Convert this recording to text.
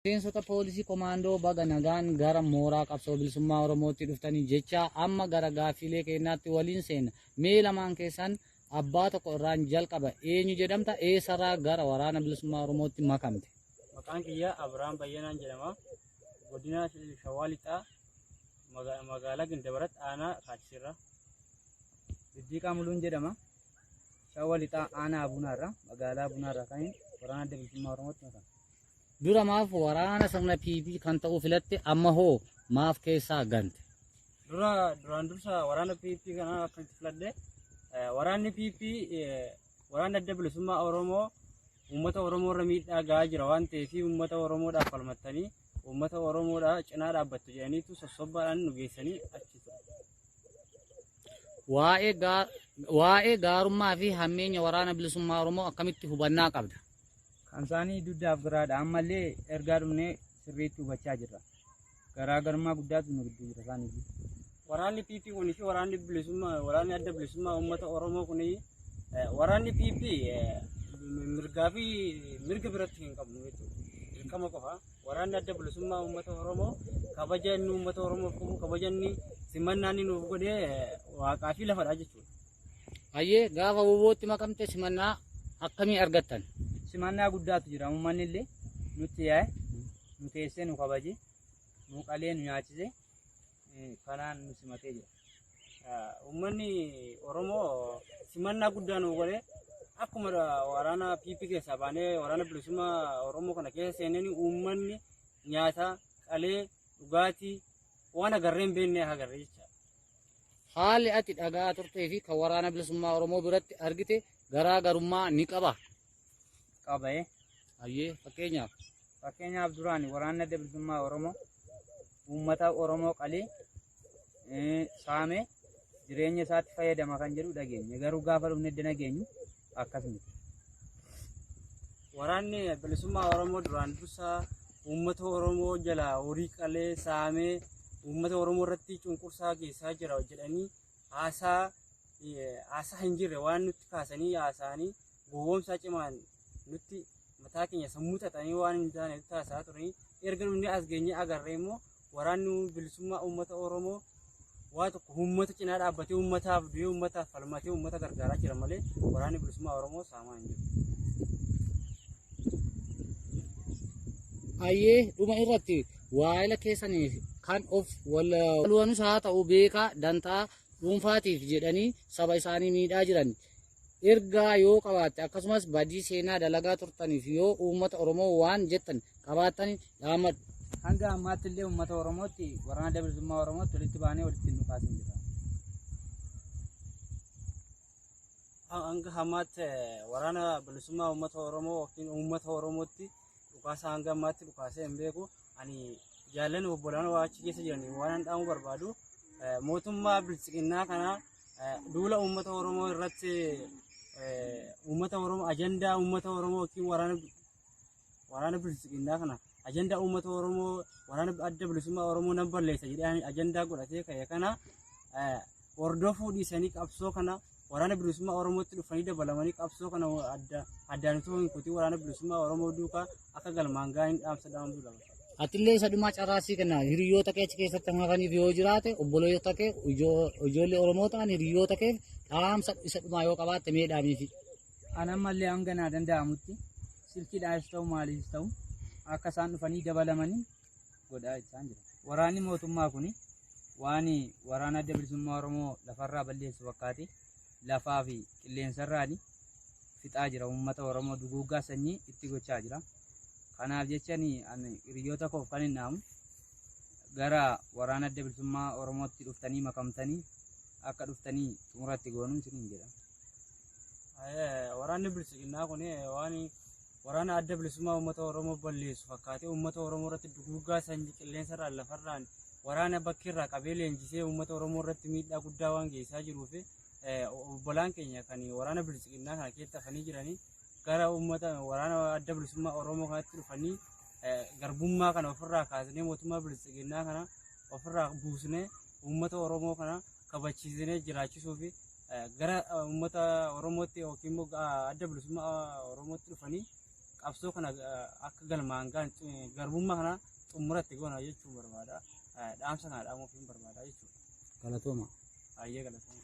Miseensota poolisii komaandoo, baga nagaan gara mooraa qabsoo bilisummaa Oromootti dhuftanii jecha amma gara gaaffiilee keenyaatti waliin seenna. Mee lamaan keessan abbaa tokko irraan jalqaba. Eenyu jedhamta? Eessarraa gara waraana bilisummaa Oromootti makamte? Maqaan kiyya Abiraam Bayyanaan jedhama. Godina Shawaa Lixaa, magaalaa Gindabarat, aanaa Kaachisirra. Diddiiqaa Muluun jedhama. Shawaa Lixaa, aanaa Abuunaarra, magaalaa Abuunaarra kan waraana adda bilisummaa Oromootti makame. Dura maaf waraana sirna PP kan ta'uu filatte? Amma hoo maaf keessaa gante? Duraan dursa waraana PP kana akkamitti filadhe? Waraanni PP, waraanni adda bilisummaa Oromoo uummata Oromoo irra miidhaa gahaa jira waan ta'eef, uummata Oromoodhaaf falmattanii uummata Oromoodhaa cinaa dhaabbattu jedhaniitu sossobbaadhaan nu geessanii achi ture. Waa'ee gaarummaa fi hammeenya waraana bilisummaa Oromoo akkamitti hubannaa qabda? Kan isaanii dugdaaf garaadha. Ammallee ergaa dhumnee sirriitti hubachaa jirra. Garaagarummaa guddaatu nu gidduu jira isaanii gidduu. Waraanni PP kunii fi waraanni bilisummaa, waraanni adda bilisummaa uummata Oromoo kunii, waraanni PP mirgaa fi mirga biratti hin qabnu jechuudha. Dirqama qofa. Waraanni adda bilisummaa uummata Oromoo kabaja inni uummata Oromoof qabu, kabaja inni, simannaa inni nuuf godhee waaqaa fi lafadha jechuudha. Hayyee, gaafa WBOtti makamte simannaa akkamii argattan? Simannaa guddaatu jira. Uummanni illee nutti yaa'e, nu teessee, nu kabaje, nu qalee, nu nyaachise, kanaan nu simatee jira. Uummanni Oromoo simannaa guddaa nu godhe. Akkuma waraana PP keessaa baanee waraana bilisummaa Oromoo kana keessa seenanii, uummanni nyaata qalee, dhugaatii waan agarree hin beekne agarree jecha. Haalli ati dhagaa turtee fi kan waraana bilisummaa Oromoo biratti argite garaagarummaa ni qaba? Qaba. Hayyee, fakkeenyaaf? Fakkeenyaaf, duraan waraanni adda bilisummaa Oromoo uummata Oromoo qalee, saamee jireenya isaatti fayyadama kan jedhu dhageenya. Garuu gaafa dhufne edda nageenyu akkas miti. Waraanni bilisummaa Oromoo duraan dursa uummata Oromoo jala horii qalee, saamee, uummata Oromoo irratti cunqursaa geessaa jira jedhanii haasaa hin jirre waan nutti kaasanii haasa'anii, gowwoomsaa cimaan nutti mataa keenya sammuu xaxanii waan hin taane nutti haasa'aa turanii, erga dhufnee as geenyee agarree immoo waraanni bilisummaa uummata Oromoo waa tokko uummata cinaa dhaabbatee, uummataaf du'ee, uummataaf falmatee, uummata gargaaraa jira malee waraanni bilisummaa Oromoo saamaa hin jiru. Hayyee, dhuma irratti waa'ila keessaniif kan of waluwanus haa ta'u beekaa dantaa dhuunfaatiif jedhanii saba isaanii miidhaa jiran ergaa yoo qabaatte, akkasumas badii seenaa dalagaa turtaniif yoo uummata Oromoo waan jettan qabaattan dhaammadhu. Hanga ammaatti illee uummata Oromootti, waraana adda bilisummaa Oromootti walitti baanee walitti hin dhukaasin jira. Hanga ammaatti waraana bilisummaa uummata Oromoo yookiin uummata Oromootti dhukaasa hanga ammaatti dhukaasee hin beeku. Ani jaallan obbolaan waa achi keessa jiran waan an dhaamuu barbaadu, mootummaa biltsiginnaa kana duula uummata Oromoo irratti, uummata Oromoo, ajandaa uummata Oromoo yookiin waraana biltsiginnaa kana, ajandaa uummata Oromoo, waraana adda bilisummaa Oromoo nan balleessa jedhee ajandaa godhatee ka'e kana hordofuu dhiisanii, qabsoo kana waraana bilisummaa Oromootti dhufanii dabalamanii, qabsoo kana adda addaan utuu hin kutin waraana bilisummaa Oromoo duukaa akka galmaan gahan dhaamsa dhaamuu qaba. Atillee isa dhumaa carraasii kenna. Hiriyoota kee achi keessatti hafaniif yoo jiraate, obboloota kee, ijoollee Oromoo ta'an, hiriyoota kee dhaamsa isa dhumaa yoo qabaatte mee dhaamiifi. An ammallee hanga naa danda'amutti silkiidhaanis ta'u maaliifis ta'u akka isaan dhufanii dabalamanii godhaa isaan jira. Waraanni mootummaa kun waan waraana adda bilisummaa Oromoo lafarraa balleessu fakkaate lafaa fi qilleensarraan fixaa jira. Uummata Oromoo duguuggaa sanyii itti gochaa jira. Kanaaf jecha ani hiriyoota koof kan hin dhaamu, gara waraana adda bilisummaa Oromootti dhuftanii makamtanii akka dhuftanii xumuratti goonuu isiniin jedha. Waraanni biltsiginnaa kun waan waraana adda bilisummaa uummata Oromoo balleessu fakkaatee uummata Oromoo irratti duguuggaa sanyii qilleensarraan lafarraan waraana bakkeerraa qabee leenjisee uummata Oromoo irratti miidhaa guddaa waan geessisaa jiruu fi obbolaan keenya kan waraana biltsiginnaa kana keessa hafanii jiranii gara uummata waraana adda bilisummaa Oromoo kanatti dhufanii, garbummaa kana ofirraa kaasnee, mootummaa biltsiginnaa kana ofirraa buusnee, uummata Oromoo kana kabachiisnee jiraachisuu fi gara uummata Oromootti yookiin immoo adda bilisummaa Oromootti dhufanii Qabsoo kana akka galmaan gahan garbummaa kana xumuratti goona jechuun barbaada. Dhaamsa kana dhaamuuf hin barbaada jechuudha. Galatooma. Baay'ee galatooma.